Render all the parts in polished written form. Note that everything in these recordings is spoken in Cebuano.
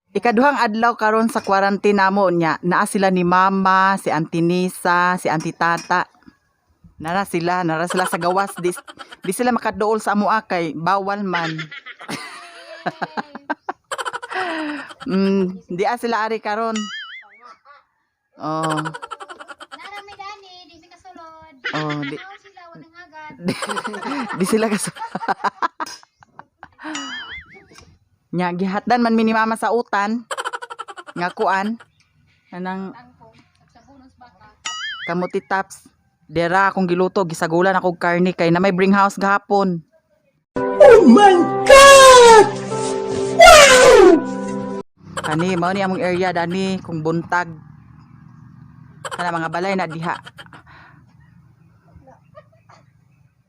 Ikaduhang adlaw karon sa quarantine namo nya, naa sila ni Mama, si Auntie Nisa, si Auntie Tata. Nara sila sa gawas, di sila makaduol sa amoa kay bawal man. Di a sila ari karon. Oh, Nara may dani, di mi kasulod. oh, di, Tanaw sila walang agad. di sila kas. Nya gihatdan man mi ni Mama sa utan. Nga kuan anang Tangkong, sa baka. Kamuti tops. Dera akong giluto, gisagulan ako og karne kay na may bring house gahapon. Oh my God! Wow! Kani mao ni among area dani kung buntag. Kana mga balay na diha.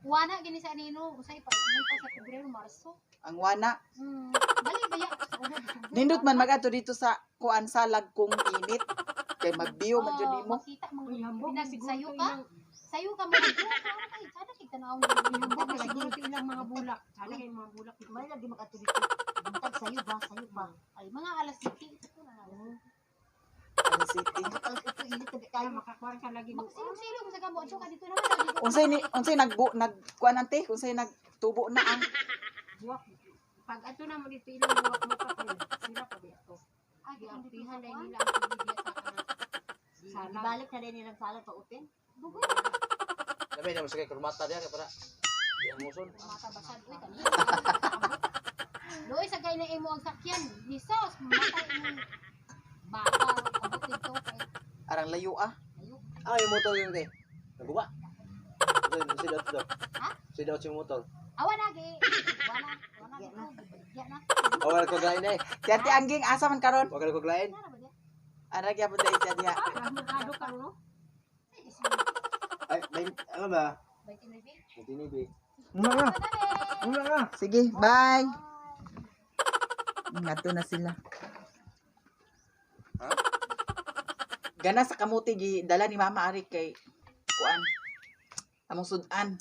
Wana gini sa anino, usay pa, may pa sa Pebrero, Marso. Ang wana. Dali ba ya sa ulo? Nindot man magadto dito sa kuan salag kung init kay magbiyo man jud nimo. Makita mang sayo ka. Sayo ka mo kay sada kay tanaw ni Hambog na siguro ito ilang mga bulak. Sana kay mga bulak. May lagi makadto dito. Buntag sayo ba, sayo pa. Ay mga alas 7 ito na lang. Ang city. Alas ito init na Kaya kayo. makakuha ka lagi mo. Magsilog-silog sa gamo adto ka dito naman lagi. Unsay ni unsay nagbu nag kuan ante, unsay nagtubo na ang Buwak. Pag ato na mo dito ilang buwak mo pa kayo. Sira pa dito. Ay dito Giampihan sa dahil kuan. nila ang tubig diya sa kanang salag. Balik na rin nilang salad pa open. Dugoy. Labi na masakay kurmata diya kay para di ang muson. Mata basad uy kani. Luoy sa kay na imo ang sakyan. Jesus, matay imong baka abot dito kay arang layo ah. ayo. Ah, yung motor yun te. Naguba. Si dot dot. Ha? Si dot yung motor. Awa na gi. Wala, wala dito. Baligya na. Oh, wala ko glain eh. Si Ate Angging asa man karon? Wala ko glain. Nara ba diya? Ara gyapon dai siya diha. Merkado ka no? Ay, may ano ba? 29. Tinibi. Una na. Sige, bye. Ngato na sila. Gana sa kamuti gi dala ni Mama ari kay kuan. Among sudan.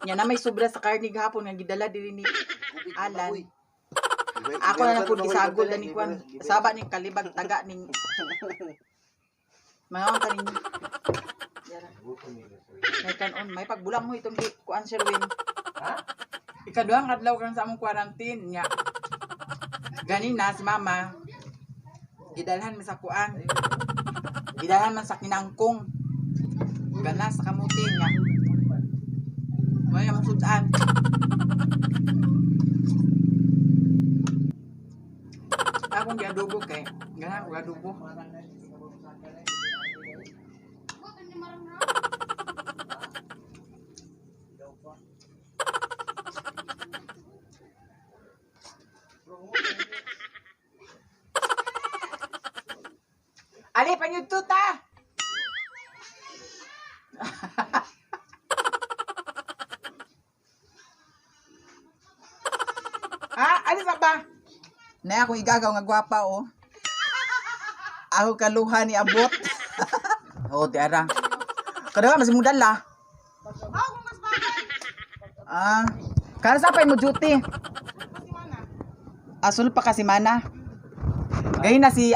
Nya na may sobra sa karne gahapon nga gidala diri ni Alan. Ako na lang pud gisagol ani kuan. Saba ning kalibag taga ning mga unta ninyo. Yara. May kanon, may pagbulang mo itong gi kuan Sherwin. Ikaduhang adlaw karon sa among quarantine nya. Gani na si mama. Gidalhan man sa kuan. Gidalhan man sa kinangkong. Gana sa kamuti nya. May among sudan. Akong giadobo kay gana ko adobo. Wa kan ni marang na. Ali panyudto ta. Ha? Ali sa ba? Na akong igagaw nga gwapa oh. Ako kaluha ni abot. Oh, di ara. Kada mas mudal la. Ah, kada sa pa mo duty? Asul pa kasi mana. Gayon na si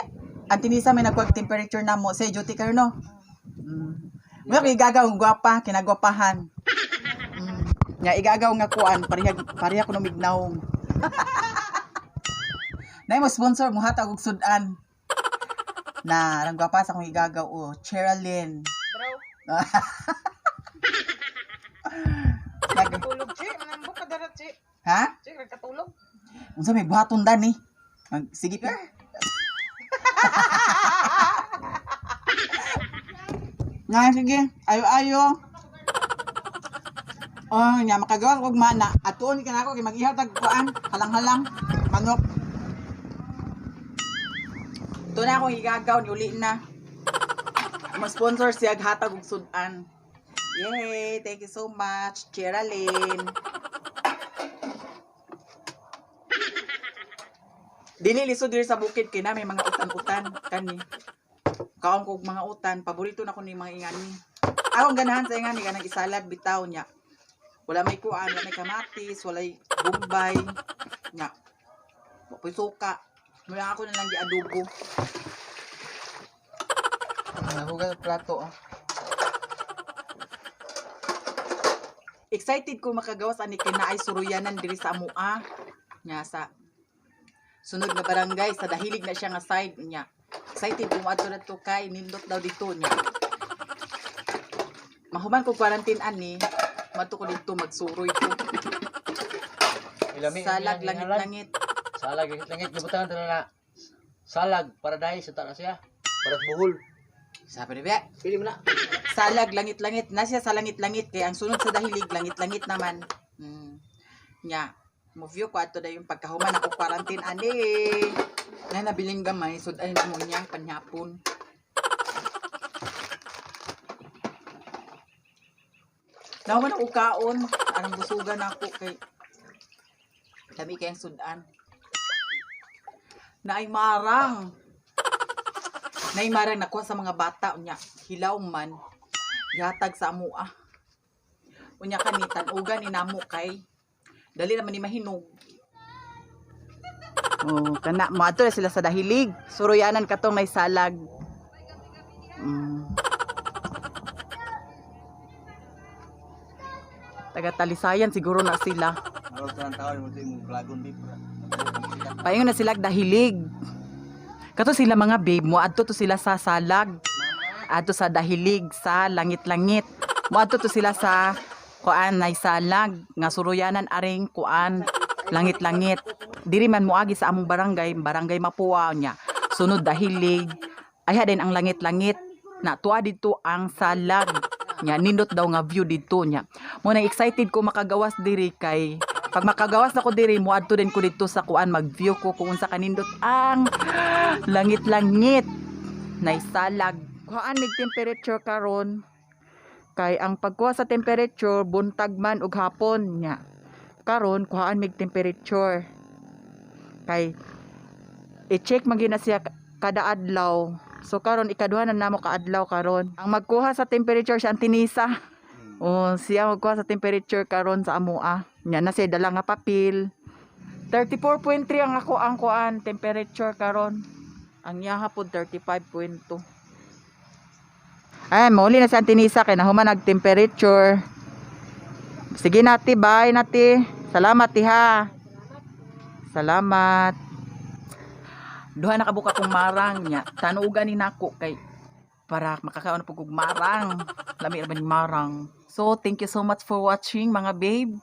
Antinisa may nagkuha temperature na mo. Say, duty kayo, no? Mga kay igagaw ang gwapa, kinagwapahan. Nga igagaw nga kuan, pareha pareha ko numignawong. Nay mo sponsor mo hatag og sudan. Na, ang gwapa sa akong igagaw oh, Cherilyn. Bro, Nag, tulog, Chi. Manambok ka dara, Chi. ha? Chi, nagkatulog. Unsa may buhaton dan ni? Mag, sige pa. Nga sige, ayo ayo. Oh, nya makagawa og mana. Atuon ka nako kay mag-ihaw tag kuan, halang-halang, manok. Ito na akong igagaw ni uli na. Ma-sponsor siya hatag og sudan. Yay! Thank you so much, Geraldine. Dili lisod diri sa bukid kay na may mga utan-utan kani. Kaon ko og mga utan, paborito na ko ni mga ingani. Akong ganahan sa ingani kanang isalad bitaw niya. Wala may kuan, wala may kamatis, wala bombay. Nya. Wa po'y suka. Mula ako na lang giadobo. Nahugas ang plato oh. Excited ko makagawas ani kay naay suruyanan diri sa amoa. Nya sa sunod nga barangay sa dahilig na siya nga side nya. Excited ko moadto na to kay nindot daw dito nya. Mahuman ko quarantine ani, moadto ko dito magsuroy ko. Ilami, Salag langit-langit. Salag langit-langit. Gibutangan tayo na. Salag, paradise, sa na siya. Para sa buhol. Sabi ni Be, Pili mo na. salag langit-langit na siya sa langit-langit kay ang sunod sa dahilig langit-langit naman. Nya, mo view ko ato dayon pagkahuman ako quarantine ani. Na nabiling gamay sud ay mo niya panyapon. Nahuman ako kaon, anong busugan ako kay kami kayang sudan. Naay marang. Naay marang nakuha sa mga bata unya hilaw man gihatag sa amoa. Unya kani tan-ugan ni namo kay dali naman ni mahinog. Oh, kana moadto na sila sa dahilig. Suruyanan katong may salag. Taga Talisayan siguro na sila. Marot sa taon, mo yung glagon beef. Paingon na sila dahilig. Kato sila mga babe, moadto to sila sa salag. Adto sa dahilig sa langit-langit. Moadto to sila sa kuan nay salag nga suruyanan aring kuan langit-langit. Diri man moagi sa among barangay, barangay Mapua nya. Sunod dahilig. Ayha din ang langit-langit. Na tuwa dito ang salag. Nya nindot daw nga view dito nya. Mo na excited ko makagawas diri kay pag makagawas na ko diri moadto din ko dito sa kuan mag-view ko kung unsa kanindot ang langit-langit naisalag. Kuhaan mig temperature karon kay ang pagkuha sa temperature buntag man ug hapon nya. Karon kuhaan mig temperature kay i-check man gyud na siya kada adlaw. So karon ikaduha na namo kaadlaw karon. Ang magkuha sa temperature siya ang tinisa. Oh, siya magkuha sa temperature karon sa amoa. Nya na siya dala nga papel. 34.3 ang ako ang kuan temperature karon. Ang yaha pod 35.2. Ay, mauli na si Auntie Nisa kay nahuman nag temperature. Sige nati, bye nati. Salamat ti ha. Salamat. Duha na kabuka kong marang niya. Tanugan ni nako kay para makakaon po kog marang. Lami ra ba ni marang. So, thank you so much for watching, mga babe.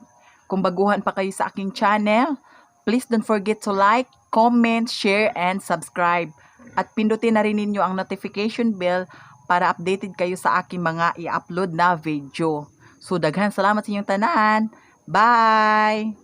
Kung baguhan pa kayo sa aking channel, please don't forget to like, comment, share, and subscribe. At pindutin na rin ninyo ang notification bell para updated kayo sa aking mga i-upload na video. So, daghan salamat sa inyong tanan. Bye!